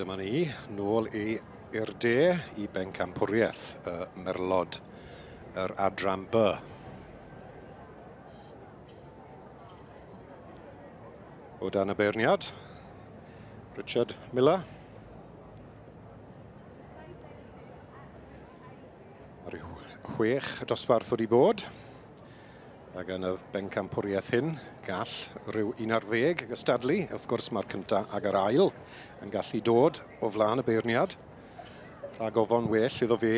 dyma ni, nôl i i'r de i bencampwriaeth y Merlod, yr adran B. O dan y beirniad, Richard Miller. Mae rhyw chwech dosbarth wedi bod. Ac yn y bencampwriaeth hyn, gall rhyw 11 gystadlu. Wrth gwrs mae'r cyntaf ag yr ail yn gallu dod o flaen y beirniad. Rhag ofon well iddo fe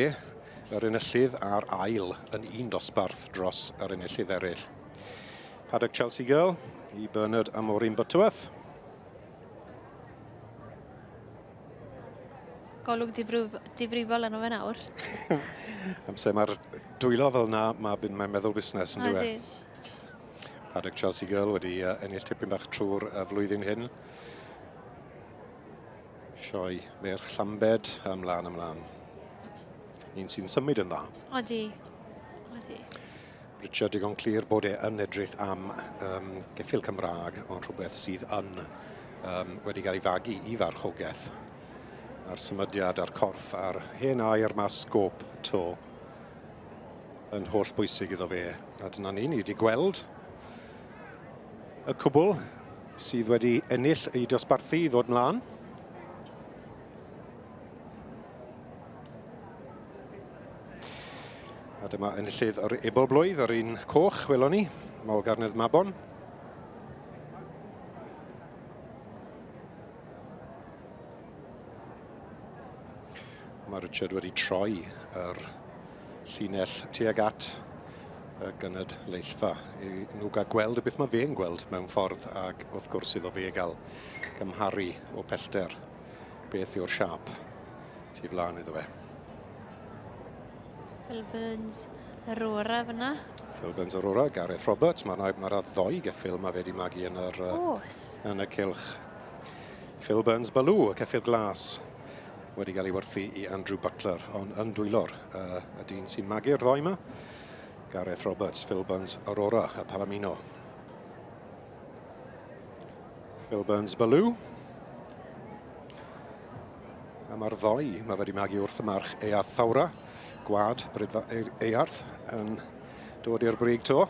yr enillydd a'r ail yn un dosbarth dros yr enillydd eraill. Paddock Chelsea Girl i Bernard a Maureen Butterworth. Golwg difrif, difrifol arno fe nawr. Amser mae'r dwylo fel na, mae'n mae meddwl busnes yn dweud. Paddock Chelsea Girl wedi uh, ennill tipyn bach trwy'r uh, flwyddyn hyn. Sioe Merch Llambed, ymlaen ymlaen. Un sy'n symud yn dda. Odi, odi. Richard digon clir bod e yn edrych am um, geffyl Cymraeg, ond rhywbeth sydd yn um, wedi cael ei fagu i farchogaeth. A'r symudiad a'r corff a'r hen air ma sgôp to yn holl bwysig iddo fe. A dyna ni, ni wedi gweld y cwbl sydd wedi ennill ei dosbarthu i ddod mlaen. A dyma enillydd yr ebol blwydd, yr un coch, welon ni, Mawl Garnedd Mabon. Mae Richard wedi troi yr llinell tuag at y gynadleillfa i nhw gael gweld y beth mae fe'n gweld mewn ffordd ac wrth gwrs iddo fe gael cymharu o pellter beth yw'r siâp tu flaen iddo fe. Phil Burns Aurora fyna. Phil Burns Aurora, Gareth Roberts. Mae'r ma, ma ddoi geffyl mae fe wedi magu yn, yr, Oes. yn y cylch. Phil Burns Baloo, y ceffyl glas, wedi cael ei werthu i Andrew Butler, ond yn dwylo'r uh, y dyn sy'n magu'r ddoi yma. Gareth Roberts, Phil Burns Aurora, y Palomino. Phil Burns Baloo. A mae'r ddoi, mae wedi magu wrth y march Earth Thawra, gwad Brydfa Earth, yn dod i'r brig to.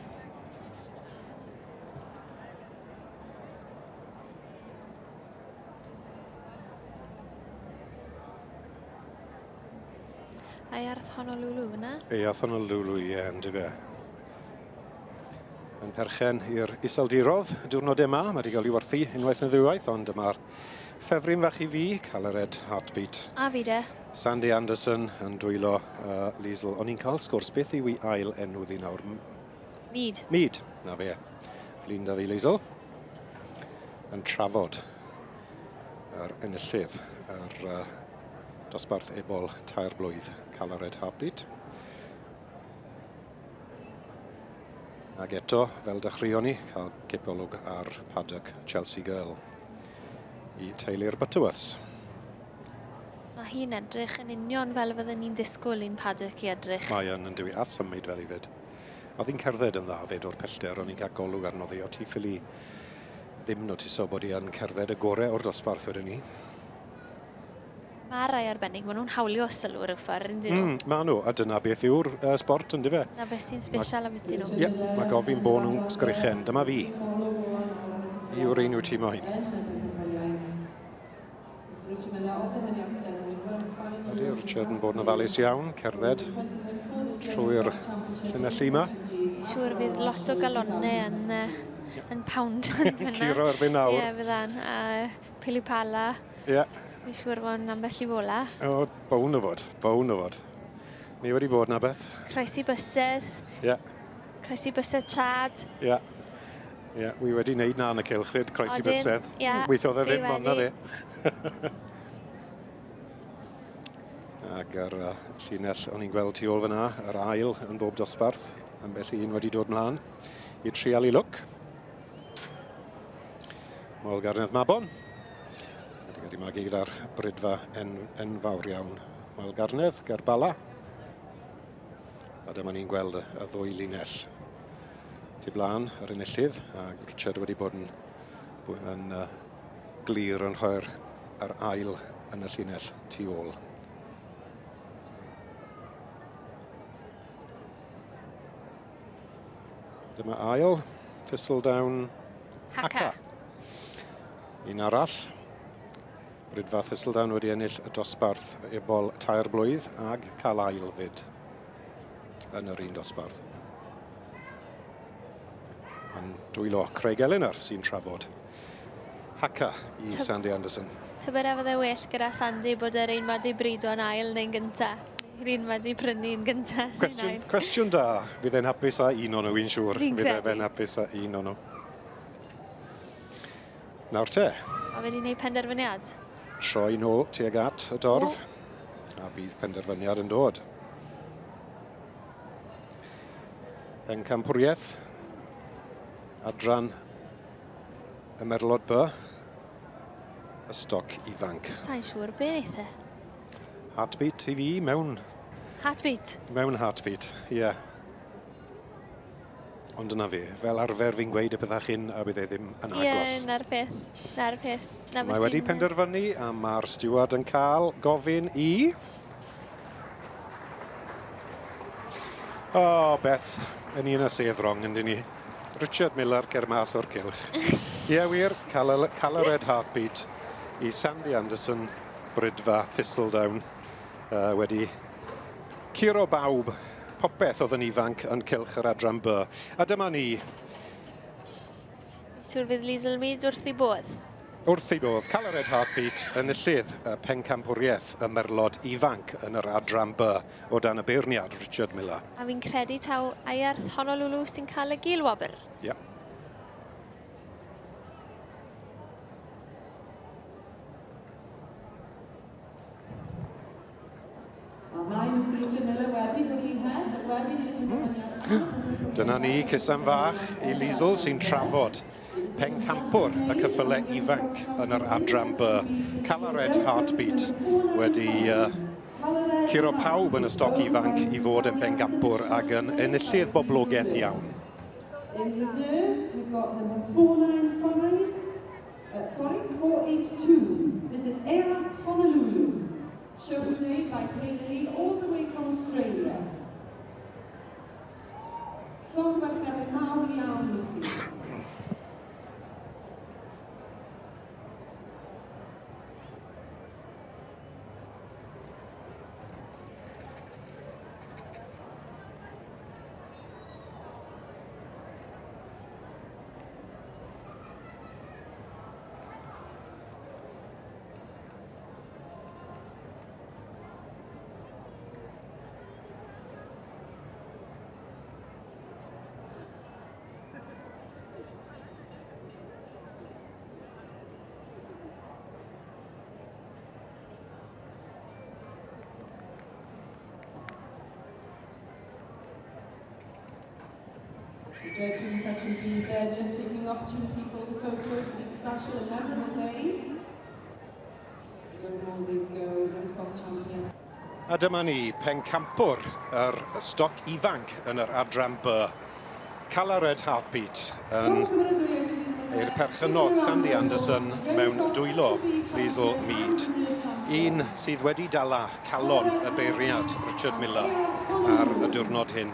Earth Honolulu fyna? Earth Honolulu, ie, yeah, ynddi fe. Yn perchen i'r Iseldirodd y diwrnod yma, mae wedi cael ei werthu unwaith neu ddwywaith, ond dyma'r Ffefryn fach i fi, Calared Heartbeat. A fi de. Sandy Anderson yn dwylo uh, Liesl. O'n i'n cael sgwrs, beth yw ei ail enw ddi nawr? Mead. Mead, na fe. Flin da fi, Liesl. Yn trafod yr enillydd, yr uh, dosbarth ebol tair blwydd, Calared Heartbeat. Ac eto, fel dechreuon ni, cael cipolwg ar paddock Chelsea Girl i teulu'r Butterworths. Mae hi'n edrych yn union fel fydden ni'n disgwyl i'n paddock i edrych. Mae yn, yn dywi, a symud fel i fyd. Oedd hi'n cerdded yn dda fyd o'r pellter, o'n i'n cael golwg arno ddi, o ti ffili ddim notiso bod hi yn cerdded y gorau o'r dosbarth wedyn ni. Mae rai arbennig, maen nhw'n hawlio sylw rhyw ffordd, yn dyn nhw? Mm, maen nhw, a dyna beth yw'r uh, sport, yn dyfe? Na beth sy'n special am ydyn nhw. Ie, yeah, mae gofyn bod nhw'n sgrichen. Dyma fi. Fi yw'r un yw tîm o hyn. Ydy, Richard yn bod yn ofalus iawn, cerdded trwy'r llinelli yma. Siŵr fydd lot o galonnau yn, uh, yn pound yn fyna. Curo erbyn nawr. Ie, yeah, fyddan. A pili-pala. Ie. Yeah. Fi'n siŵr fod yn ambell i fola. O, bown o fod, bown o fod. Ni wedi bod na beth. Croesi bysedd. Ie. Yeah. Croesi bysedd trad. Ie. Yeah. Ie, yeah, wi wedi wneud na yn y cylch fyd, croesi bysedd. Ie. Yeah, Weithiodd e ddim, ond na fe. Ac yr uh, llinell o'n i'n gweld tu ôl fyna, yr ail yn bob dosbarth, ambell un wedi dod mlaen i trial i lwc. Moel Garnedd Mabon. Wedi cael ei magu gyda'r brydfa en, enfawr iawn. Moel Garnedd, ger Bala. A dyma ni'n gweld y, y ddwy linell. Tu blaen, yr enillydd, a Richard wedi bod yn, yn uh, glir yn rhoi'r yr ail yn y llinell tu ôl. Dyma ail, Thistledown Haka. Haka. Un arall. Rydfa Thistledown wedi ennill y dosbarth ebol tair blwydd ag cael ail fyd yn yr un dosbarth. Yn dwylo Craig Eleanor sy'n trafod Haka i Sandy Anderson. Tybed a fydde well gyda Sandy bod yr un ma di brido yn ail neu'n gynta? Yr un ma di prynu'n gynta. Cwestiwn, cwestiwn da. Fydd e'n hapus â un o'n nhw, fi'n siŵr. Fi'n Fydd credu. e'n hapus â un o'n nhw. Nawr te. A wedi gwneud penderfyniad. Troi nôl tuag at y dorf. A bydd penderfyniad yn dod. Pencampwriaeth. Adran y Merlod B. Y stoc ifanc. Sa'n siŵr be wneith e. Heartbeat TV mewn... Heartbeat? Mewn Heartbeat, ie. Yeah. Ond dyna fe, fel arfer fi'n gweud y pethau hyn a bydd e ddim yn agos. Ie, yeah, na'r peth, na'r peth. Na Mae wedi penderfynu a mae'r steward yn cael gofyn i... O, oh, Beth, yn un y sedd rong, yndyn ni. Richard Miller, cer mas o'r cylch. Ie, yeah, wir, cael, cael y red heartbeat i Sandy Anderson, Brydfa, Thistledown, wedi curo bawb, popeth oedd yn ifanc yn cylch yr adran B. A dyma ni. Siwr fydd Liesl Mead wrth ei bodd. Wrth ei bodd. Calared Heartbeat yn y llydd y pencampwriaeth y merlod ifanc yn yr adran B o dan y beirniad Richard Miller. A fi'n credu taw Aiarth Honolulu sy'n cael y gil wobr. Ie. Yeah. Dyna ni, cusan fach i Liesl sy'n trafod pencampwr y cyffyle ifanc yn yr adran B. Calared Heartbeat wedi curo pawb yn y stoc ifanc i fod yn bencampwr ac yn enillydd boblogaidd iawn. In reserve, we've got number 495, sorry, 482. This is Era Honolulu. Show was made by Taylor Lee all the way from Australia. Llongyfarchiadau mawr iawn i chi. The judging section B there, just taking the opportunity for the photos for these special and memorable days. You don't always go young stock champion. A dyma ni, pencampwr yr stoc ifanc yn yr adran B. Calared Heartbeat yn i'r perchennog Sandy Anderson mewn dwylo Liesl Mead. Un sydd wedi dala calon y beirniad Richard Miller ar y diwrnod hyn.